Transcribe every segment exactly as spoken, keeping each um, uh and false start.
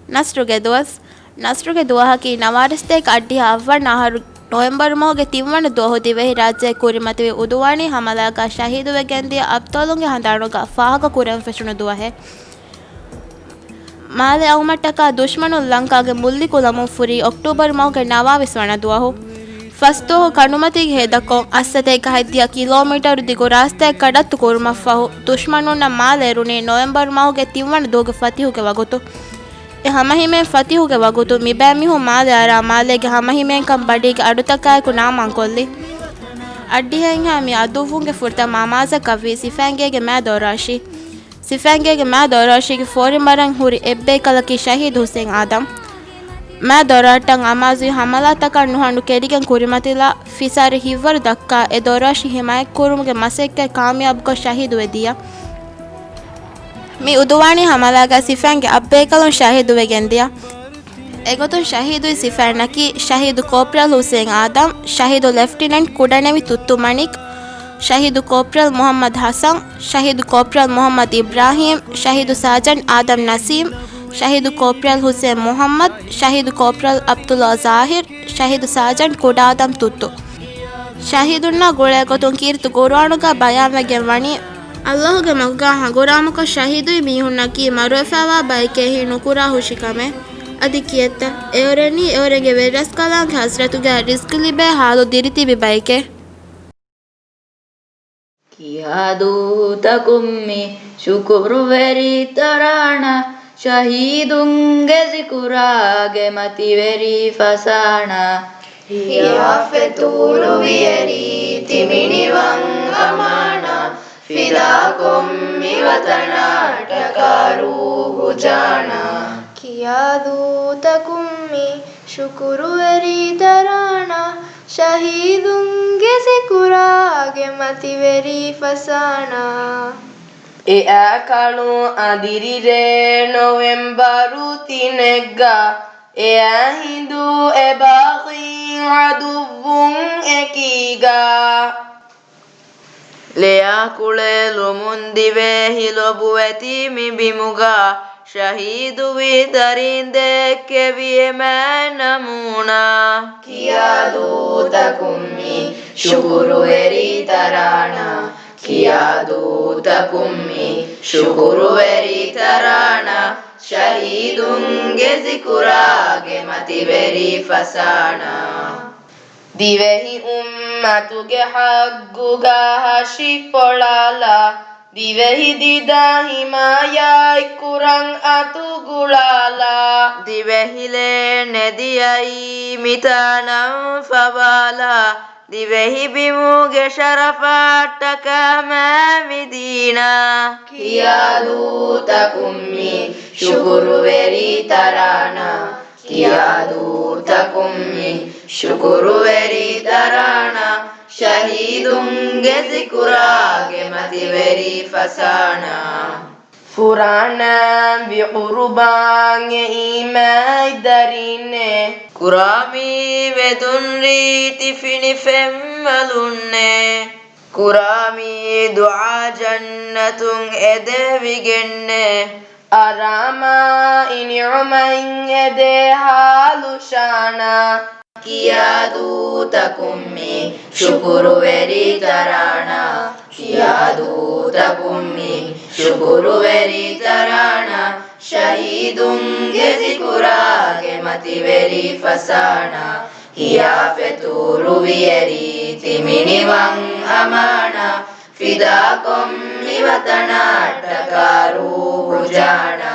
ނަސްރުގެ ދުވަސް. ނަސްރުގެ ދުވަހަކީ ނަވާރަ ސަތޭކަ އަށްޑިހަ އަށްވަނަ އަހަރު ނޮވެމްބަރު މަހުގެ ތިންވަނަ ދުވަހު ދިވެހި ރާއްޖެ ކުރިމަތިވި އުދުވާނީ ހަމަލާގާ ޝަހީދުވެގެންދިޔަ އަބްޠާލުންގެ ހަނދާނުގަ ފާހަގަ ކުރަން ފެށުނު ދުވަހެއް. މާލެ އައުމަށްޓަކާ ދުޝްމަނުން ލަންކާގެ މުއްލި ކުލަމުން ފުރީ އޮކްޓޫބަރު މަހުގެ ނަވާވީސް ވަނަ ދުވަހު. ފަސްދުވަހު ކަނޑުމަތީގެ ހޭދަކޮށް އަށްސަތޭކަ ހަތްދިހަ ކިލޯމީޓަރު ދިގު ރާސްތާއެއް ކަޑައްތު ކުރުމަށްފަހު، ދުޝްމަނުންނަށް މާލެ އެރުނީ ނޮވެމްބަރު މަހުގެ ތިންވަނަ ދުވަހުގެ ފަތިހުގެ ވަގުތު. އެ ހަމަހިމޭން ފަތިހުގެ ވަގުތު މިބައިމީހުން މާލެ އަރާ މާލޭގެ ހަމަހިމޭންކަން ބަޑީގެ އަޑުތަކާއެކު ނާމާންކޮށްލި. އަށްޑިހައިންހާ މި އަދުއްވުންގެ ފުރަތަމަ އަމާޒަށް ކައްވީ ސިފައިންގޭގެ މާ ދޮރާށި. ސިފައިންގޭގެ މާ ދޮރާށީގެ ފޯރިން ވަރަށް ހުރި އެއްބޭކަލަކީ ޝަހީދު ހުސެން އާދަމް. މާ ދޮރާށްޓަށް އަމާޒުވި ހަމަލާތަކަށް ނުހަނު ކެރިގެން ކުރިމަތިލާ ފިސާރި ހިތްވަރު ދައްކާ އެ ދޮރާށި ހިމާޔަތްކުރުމުގެ މަސައްކަތް ކާމިޔާބުކޮށް ޝަހީދުވެ ދިޔަ. މި އުދުވާނީ ހަމަލާގަ ސިފައިންގެ އަށްބޭކަލުން ޝަހީދުވެގެންދިޔަ. އެގޮތުން ޝަހީދުވި ސިފައިންނަކީ، ޝަހީދު ކޯޕްރަލް ހުސެން އާދަމް، ޝަހީދު ލެފްޓިނެންޓް ކުޑަނެވި ތުއްތު މަނިކް، ޝަހީދު ކޯޕްރަލް މުހައްމަދު ހަސަން، ޝަހީދު ކޯޕްރަލް މުހައްމަދު އިބްރާހީމް، ޝަހީދު ސާޖަންޓް އާދަމް ނަސީމް، ޝަހީދު ކޯޕްރަލް ހުސެން މުހައްމަދު، ޝަހީދު ކޯޕްރަލް އަބްދުﷲ ޒާހިރް، ޝަހީދު ސާޖަންޓް ކުޑައާދަމް ތުއްތު. ޝަހީދުންނާ ގުޅޭގޮތުން ކީރިތި ޤުރުއާނުގަ ބަޔާންވެގެން ވަނީ، އައްލާހުގެ މަގުގަ ހަނގުރާމަކޮށް ޝަހީދުވި މީހުންނަކީ މަރުވެފައިވާ ބައެކޭ ނުކުރާ ހުށިކަމެއް. އަދި ކިއެއްތަ؟ އެއުރެނީ އެއުރެންގެ ވެރިރަސްކަލާނގެ ޙަސްރަތުގަ ރިޒްޤު ލިބޭ ޙާލު ދިރިތިބި ބައެކޭ. ކިޔާ ދޫތަކުން މި ޝުކުރުވެރި ތަރާނަ، ޝަހީދުންގެ ޒިކުރާގެ މަތިވެރި ފަސާނަ. ހިޔާ ފެތުރުވި އެ ރީތި މިނިވަން އަމާނާ، ފިދާކޮށް މި ވަތަނަށްޓަކާ ރޫހު ޖާނާ. ކިޔާ ދޫތަކުން މި ޝުކުރުވެރި ތަރާނަ، ޝަހީދުންގެ ޒިކުރާގެ މަތިވެރި ފަސާނަ. އެއާ ކަޅު އަދިރިރޭ ނޮވެމްބަރު ތިނެއްގަ، އެއާ ހިނދު އެބާޣީ ޢަދުއްވުން އެކީގަ. ލެޔާ ކުޅެލުމުން ދިވެހި ލޮބުވެތި މި ބިމުގަ، ޝަހީދުވި ދަރިން ދެއްކެވި އެމާ ނަމޫނާ. ކިޔާ ދޫތަކުން މި ޝުކުރުވެރި ތަރާނަ، ކިޔާ ދޫތަކުން މި ޝުކުރުވެރި ތަރާނަ، ޝަހީދުންގެ ޒިކުރާގެ މަތިވެރި ފަސާނަ. ދިވެހި އުއްމަތުގެ ޙައްޤުގަ ހަށި ފޮޅާލާ، ދިވެހި ދިދަ ހިމާޔަތްކުރަން އަތު ގުޅާލާ، ދިވެހި ލޭން އެދިޔައީ މިތާނަށް ފަވާލާ، ދިވެހި ބިމުގެ ޝަރަފަށްޓަކާ މާ މި ދީނާ. ކިޔާ ދޫތަކުން މި ޝުކުރުވެރި ތަރާނަ، ކިޔާ ދޫތަކުން މި ޝުކުރުވެރި ތަރާނަ، ޝަހީދުންގެ ޒިކުރާގެ މަތިވެރި ފަސާނަ. ފުރާނަ ވި ޤުރުބާން އެއީ މާތް ދަރީންނޭ، ކުރާމީ ވެދުން ރީތި ފިނި ފެންވަލުންނޭ، ކުރާމީ ދުޢާ ޖަންނަތުން އެދެވިގެންނޭ، އަރާމާއި ނިޢުމަތް އެދޭ ޙާލު ޝާނާ. ކިޔާ ދޫތަކުން މި ޝުކުރުވެރި ތަރާނަ، ކިޔާ ދޫތަކުން މި ޝުކުރުވެރި ތަރާނަ، ޝަހީދުންގެ ޒިކުރާގެ މަތިވެރި ފަސާނަ. ހިޔާ ފެތުރުވި އެ ރީތި މިނިވަން އަމާނާ، ފިދާކޮށް މި ވަތަނަށްޓަކާ ރޫހު ޖާނާ.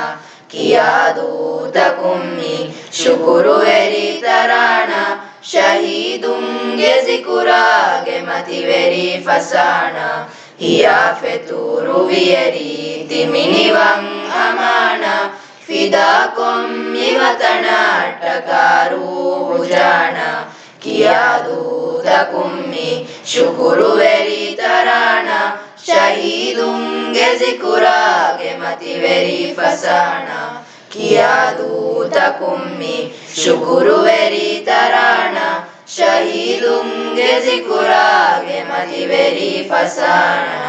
ކިޔާ ދޫތަކުން މި ޝުކުރުވެރި ތަރާނަ، ޝަހީދުންގެ ޒިކުރާގެ މަތިވެރި ފަސާނަ. ހިޔާ ފެތުރުވި އެ ރީތި މިނިވަން އަމާނާ، ފިދާކޮށް މި ވަތަނަށްޓަކާ ރޫހު ޖާނާ. ކިޔާ ދޫތަކުން މި ޝުކުރުވެރި ތަރާނަ، ޝަހީދުންގެ ޒިކުރާގެ މަތިވެރި ފަސާނަ. ކިޔާ ދޫތަކުން މި ޝުކުރުވެރި ތަރާނަ، ޝަހީދުންގެ ޒިކުރާގެ މަތިވެރި ފަސާނަ.